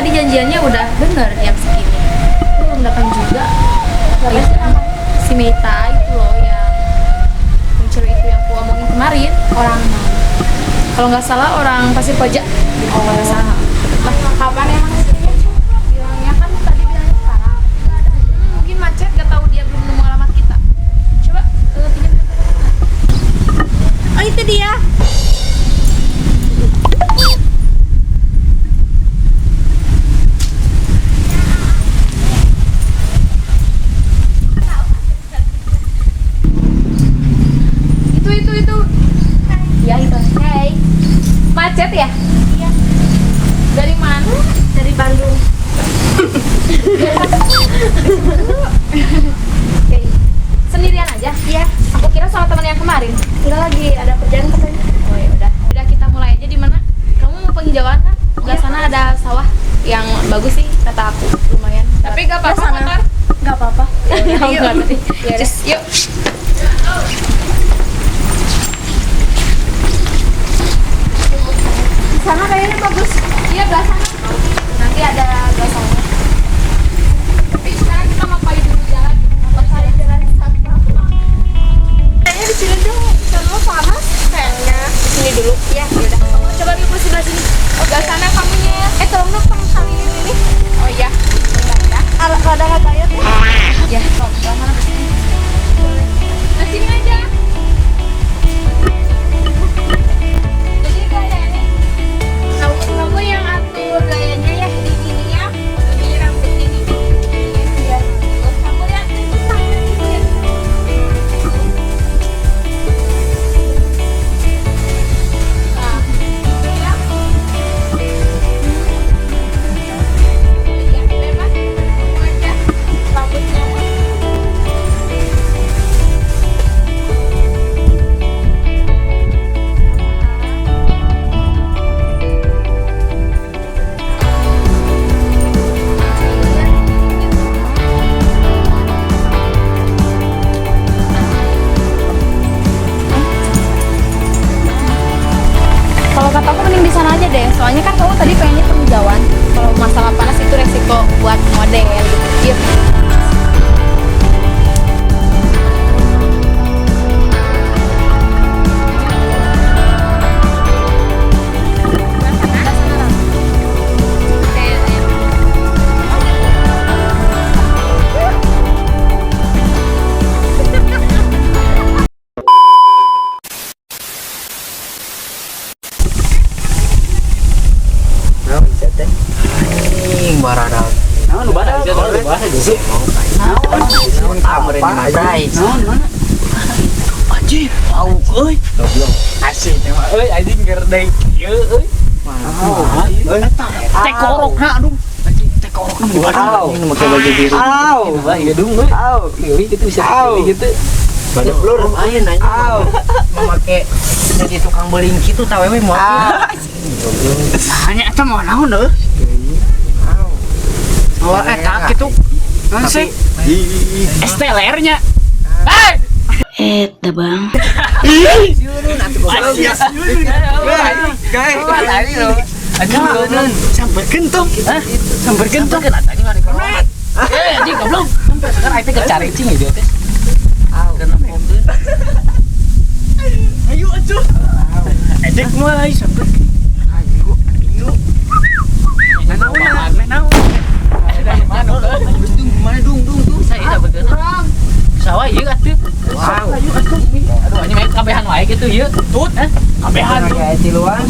Tadi janjiannya udah bener jam segini. Tapi belum datang juga. Si Meta itu loh yang cewek itu yang aku omongin kemarin. Orang mana? Kalau nggak salah orang Pasir Koja. Oh, nggak salah. Lah, Kapan emang sih? Bilangnya kan tadi bilangnya sekarang. nggak ada. Mungkin macet, gak tahu dia belum nemu alamat kita. Coba pinjam handphone. Oh, itu dia. Itu. Ya itu. Hey. Macet ya? Iya. Dari mana? Dari Bandung. Oke. Sendirian aja? Iya. Aku kira sama teman yang kemarin. Enggak, lagi ada kerjaan katanya. Oh ya udah. Udah kita mulai aja di mana? Kamu mau penghijauan kan? Sebelah sana ada sawah yang bagus sih kata aku, lumayan. Tapi gak apa-apa motor. Enggak apa-apa. Ya udah, berarti. Ya udah. Cus, yuk. Di sana kayaknya bagus. Iya, belah sana. Nanti ada belah sana. Tapi sekarang kita mau pagi dulu jalan. Mau cari jalan satu. Kayaknya di sini dong. Di sana panas kayaknya. Di sini dulu. Iya. Ya udah. Kamu coba ambil kursi sebelah sini. Oh, belah sana kamunya. Tolong dong tangin ini. Oh iya. Bentar ya. Rada nggak bayar ya? Ya, belah mana? Nah, sini aja. Jadi gayanya kamu yang atur gayanya ya, di sini ya. Ini rambut ini. Iya. Kamu lihat itu tangan ini. Nah, itu ya. Ya, bebas. Kamu aja rambutnya. Kalau kata aku mending di sana aja deh. Soalnya kan kamu tadi pengennya penghijauan. Kalau masalah panas itu resiko buat model gitu. Yuk. Naon bisa teh? Anjing barada. Naon nu bara bisa nu bara geus. Naon? Naon apa? Bray. Naon mana? Anjir, lauk euy. Goblok. Asik mah euy anjing gerdek ieu euy. Mah. Euy teh korokna aduh. Anjing teh korokna di badan. Anjing make baju biru. Au, bah ieu dung euy. Au. Pilih gitu bisa Au. pilih gitu. Baju blur aya nanya. Make jadi tukang beling kitu tawe we moal. Nanya eta mau naon euy? Au. Oh, eta kitu. Naon sih? STLR-nya. Hei! Eta bang. Samperkeun tong. Hah? Samperkeun tong. Eh, anjing goblok. Sampai sekarang aing teh keur caricing ieu teh. Karena pompe. Ayo atuh. Edek mah aing samperkeun. Ayo, ayo. Naon? Naon? Dung mana dung dung dung. Saya dapeutkeun. Sawah ieu atuh. Wow. Ayo atuh. Aduh anjing mah kabehan wae kitu ieu. Tut, eh. Kabehan tuh. Kayak tiluan.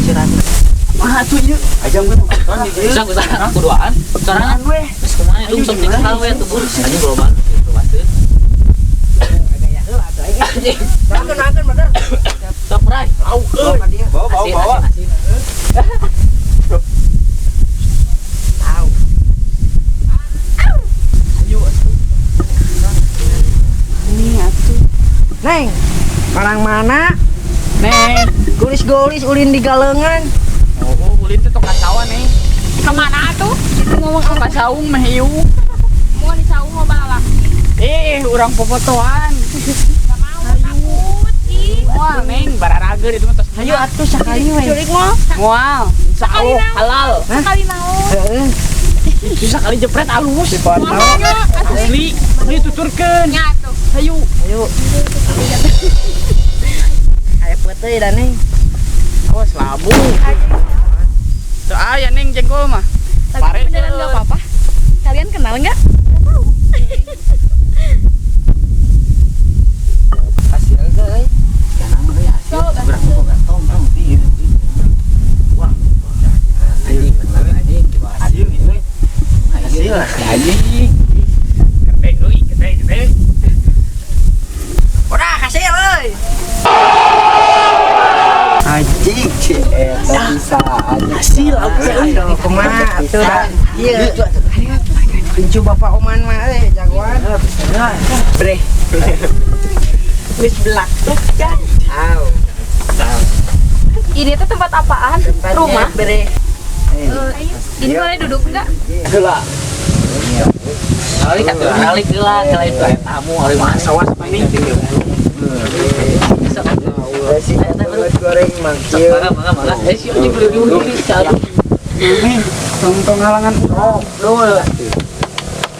Mah atuh ieu. Ajang gue nonton di dieu. Bisa usah kuduaan. Sorangan we. Geus kumaha itu sok tinggal we atuh bur. Anjing loba loba teu. Anjing. Nonton nonton bener. Sok bray. Lauk euy. Bawa bawa bawa. Asin, asin. Au. Ayo atuh. Ini atuh. Neng, orang mana? Neng. Gulis-gulis ulin di galengan. Oh, ulin teh tong kasawa neng. Kemana tuh? Itu ngomong apa saung meh ieu. Mau di saung mau balak. Urang popotoan. Gak mau, takut. Ih. Moal neng, bararageun itu mah tos. Ayo atuh sakali we. Curik mau? Moal. Insyaallah halal. Sekali naon. Heeh. Bisa kali jepret alus. Asli. Ayo tuturkeun. Nya tuh. Ayo. Ayo. Aya peuteuy da Neng. Awas labu. Teu aya Neng jengkol mah. Tapi beneran enggak apa-apa. Kalian kenal enggak? Hasil euy. Udah kasih euy. Anjing si eta bisa aja. Hasil aku Kumaha atuh da. Ieu. Pincu Bapak Oman mah euy jagoan. Bre. Wis belak tuh kan. Au. Ini tuh tempat apaan? Rumah. Bre. Ini boleh duduk enggak? Heula. Kali kata kali heula, kali tamu ari mah sawas ini. Si goreng mah kieu. Mangga. Eh si anjing beli beli cari. Ini tong halangan urang. Dul.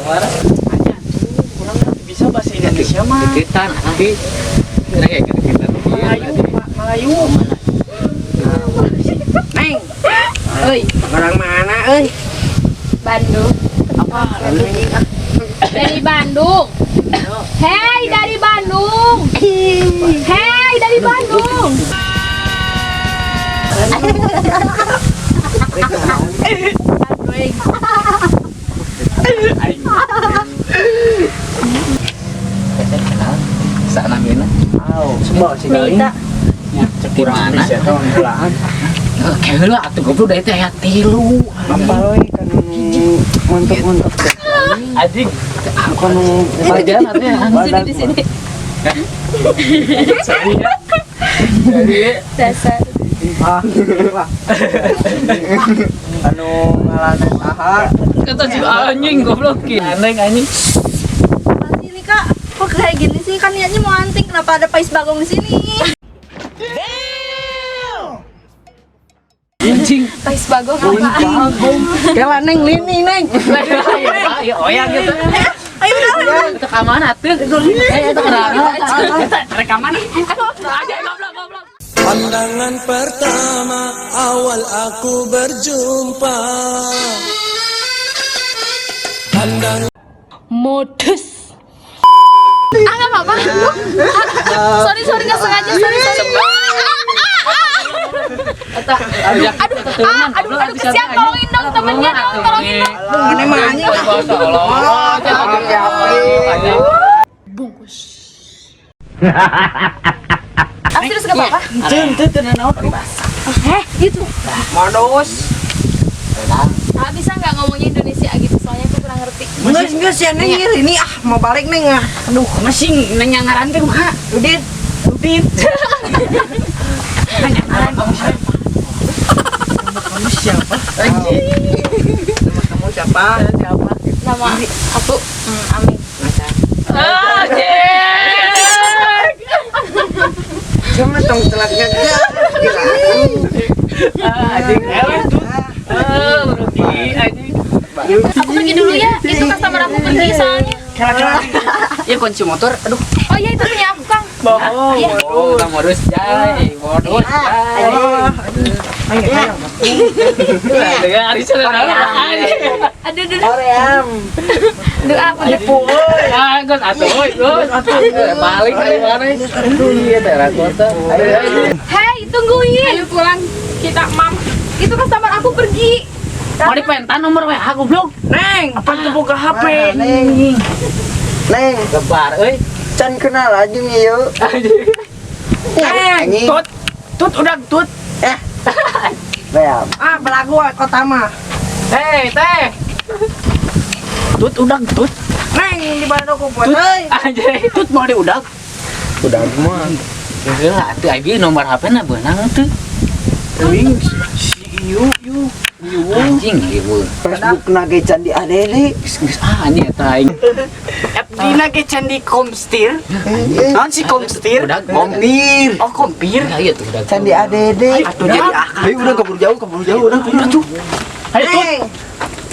Kemana? Kurang bisa bahasa Indonesia mah. Ketan nanti. Melayu, Pak, Melayu. Neng, Oi, orang mana euy? Bandung. Apa? Dari Bandung. Hei, dari Bandung. Hei, dari Bandung. Sana mina. Au, semua sih kali. Mita. Kurang mana? Heula atuh goblok da teh aya tilu. Apa euy kan montok-montok. Anjing. Bukan Badan atuh ya. Di sini di sini. Jadi Dasar. Anu ngalan saha? kata si anjing goblok ki. Aneh anjing. Apa sih ini kak? Kok kayak gini sih? Kan niatnya mau anting, kenapa ada pais bagong di sini? Anjing. Pais bagong apaan? Kela Neng lini Neng. Ayo oya gitu. Ayo udah. Itu ka mana atuh? Eh itu kana. Eta rekaman. Aja goblok goblok. Pandangan pertama awal aku berjumpa. Pandang Modus. Ah, nggak apa-apa. Sorry, sorry, nggak sengaja. Sorry, sorry. Aduh, aduh, aduh, kesian. Tolongin dong temennya dong, tolongin dong. Mana mah anjing. Bungkus. Ah, serius nggak apa-apa? Teu naon. Eh, gitu. Modus. Ah, bisa nggak ngomongnya Indonesia gitu? Soalnya aku kurang ngerti. Geus geus ya Neng ini ah mau balik Neng ah. Aduh, Masih nanya ngaran teh kumaha? Udin. Udin. Nanya ngaran kamu siapa? Kamu siapa? Nama kamu siapa? Siapa? Nama aku Amin. Anjing. Cuma tong telaknya gak. Anjing eleh tuh. Rugi anjing. Aku pergi dulu ya. Itu customer aku pergi soalnya. Ya kunci motor, aduh. Oh iya itu punya aku, Kang. Bohong. Bohong, kamu modus jai, modus jai. Aduh, aduh, aduh. Oream. Aduh, apa? Ah, geus atuh, euy, geus atuh. Balik dari mana? Iya, daerah kota. Hei, tungguin. Ayo pulang. Kita mam. Itu customer aku pergi. Mau dipentan nomor WA goblok. Neng, Apa tuh buka HP? Neng. Neng, Gebar euy. can kenal aja nih yuk. Neng, tut. Tut udah tut. Eh. Bayam. Ah, belagu kota mah. Hei, teh. Tut udah tut. Neng di mana aku buat euy. Anjay, tut mau diudag. Udah mah. Heula atuh abi nomor HP na beunang tuh. Teuing si ieu ieu. Anjing ieu. Facebook na ge can di ADD. Geus ah anjing eta aing. Dina ke candi komstir. Naon si komstir? Udah Kompir. Oh, kompir. Iya tuh udah. Can di ADD. Atau jadi akar. Ayo udah kabur jauh, udah. Ayo tuh. Ayo tut. Neng.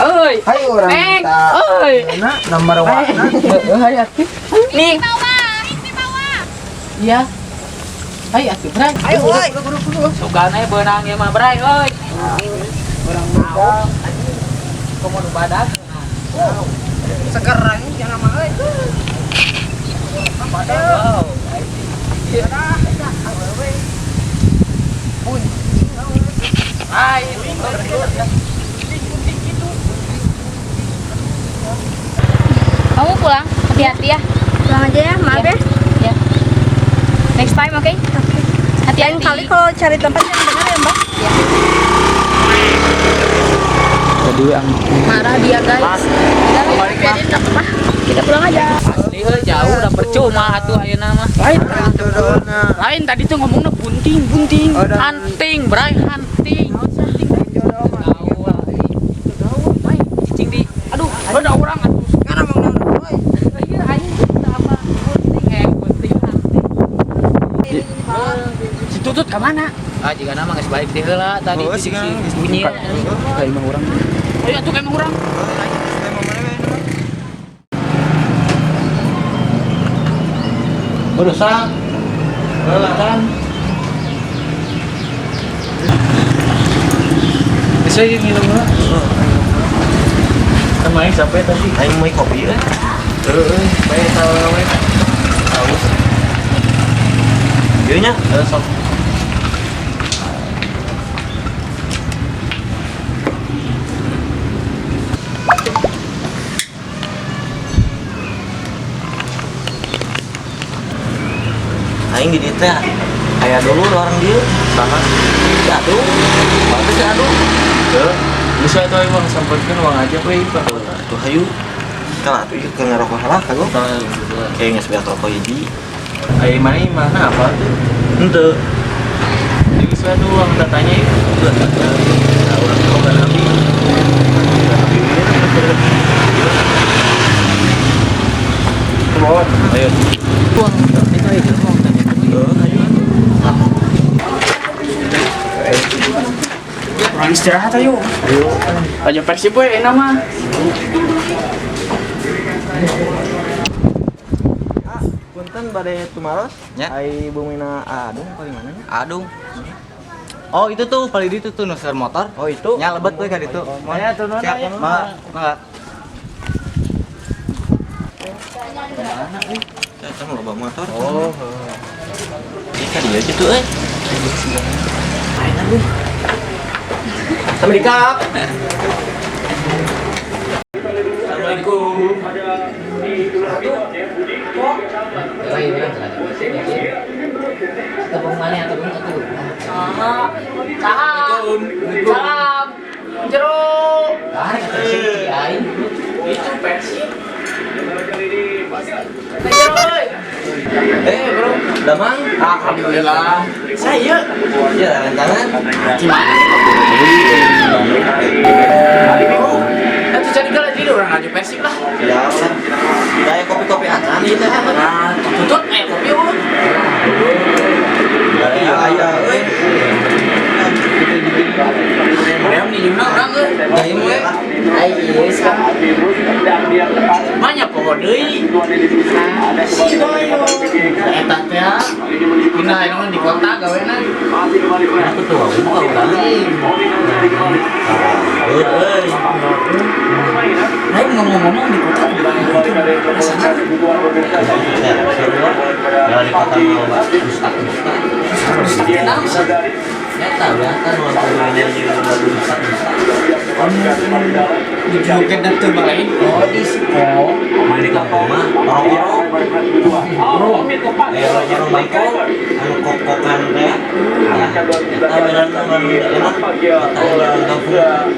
Euy. Hayu urang Neng, minta. euy. Mana nomor warna? Heeh, hayu atuh. Nih. Iya. Hayu atuh, Bray. Ayo euy. Sugana beunang ieu mah, Bray, euy. Urang minta. Komo nu badag. Seger anjing jangan mah euy. Wow. Ay, Kamu pulang, hati-hati ya. Pulang aja ya, maaf ya. Ya. Next time, oke? Oke. Hati-hati. Lain kali kalau cari tempat yang benar ya, Mbak. Ya. Tadi we ang Marah dia, guys. Udah, biarin, nggak apa-apa. Kita pulang aja. Asli euy jauh udah percuma atuh ayeuna mah. Lain. Lain tadi tuh ngomongnya bunting, bunting. Hunting, Bray, hunting. Jauh lah. Euy. Cicing di. Aduh, ada orang atuh. Kan ngomong naon euy. Iya, anjing apa? Bunting, bunting hunting. Si Tutut ke mana? Ah, jika nama geus balik deui heula tadi Oh, si sih, kan. bunyi. ka imah urang. Ayo atuh emang urang. Udah sang. Heula kan. Bisa ieu nginum heula. Kan main sampai tadi. Aing mau kopi euy. Heeh, bae tahu we. Haus. Ieu nya, Heeh, sok. Aing di dieu teh aya dulu orang dieu. Saha? Si Adu. Bagus si Adu. Heuh. Bisa atuh aing mah sampeurkeun uang aja we ka kota. Tuh hayu. Kalau atuh ieu keur ngarokok heula kagok. Tah, gitu lah. Kayak geus beak rokok hiji. Ai mana imahna apa tuh? Henteu. Jadi geus we atuh uang tatanya ieu. Nah, urang teh boga nabi. Boga nabi we. Kumaha? Ayo. Uang itu aja uang tadi. Heuh, hayu atuh. Urang istirahat ayo. Ayo. Aja Persib we enak mah. Punten bade tumaros. Ya. Ai bumina Adung paling mana nya? Adung. Oh, itu tuh paling itu tuh nusar motor. Oh, itu. Nya lebet we ka ditu. Aya tuh Siap, aya. Ma, mangga. Eta mah loba motor. Oh, Ieu ka dieu kitu euy. Assalamualaikum. Assalamualaikum. Tepung mana tepung atuh. Salam. Salam. Jeruk. Tarik ke si aing. Itu Persib. Jeruk. Eh, bro, damang. Alhamdulillah. Saya Ya, rentangan. gimana? Itu jadi kalau jadi orang aja Persib lah. Ya, lah. Kayak kopi-kopi acan ieu teh. Nah, tutut kopi euy. Aya aya euy. Hoream di jumlah orang euy. Gayem we. Ai ieu sah. Banyak poho deui. Si Doyo. Eta teh pindah ayeuna mah di kota gawena. Aku tuh buka urang. Euy, euy. Lain ngomong-ngomong di kota penasaran. Ya, seru lah. Ya di kota mah loba rusak-rusak. Kenal sih. Eta biasa nu aturannya jeung rusak-rusak. Di joget dan teu lain. Oh, disko. Main di kampung mah orok-orok. Aya orok-orok bangkok anu kok-kokan teh. Nah, eta werana mah enak. Kota urang kampung.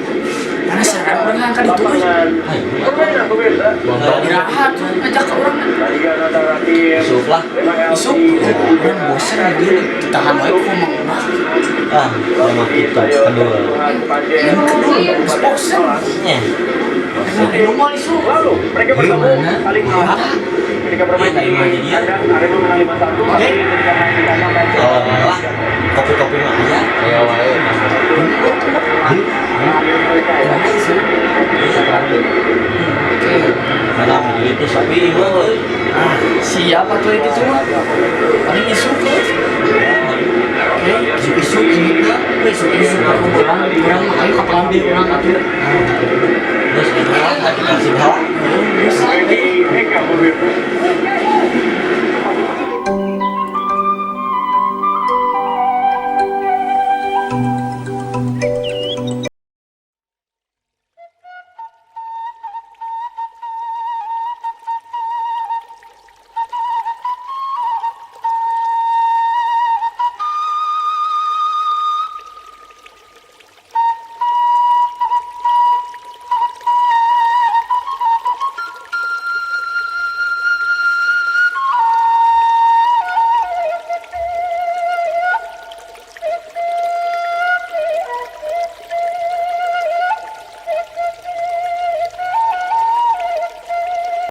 Penasaran orang yang ka ditu euy. Hayu atuh. Iraha tuh ngajak ke orang. Isuk lah. Isuk orang bosen di dieu ditahan wae ku mang urang. Ah, mah kitu kedua. Yang kedua geus bosen. Nya. Emang di rumah isuk. Gimana? Iya, imah di dieu. Oh, lah. Kopi-kopi mah aya. Aya wae. Iya. Itu sepi mah euy. Ah, siap atuh itu cuma. Paling isuk euy. Oke, isuk-isuk ini mah. Isuk-isuk aku urang, urang mah ayo ka Pelambi urang atuh. Terus itu lah lagi kasih bawa. Bisa.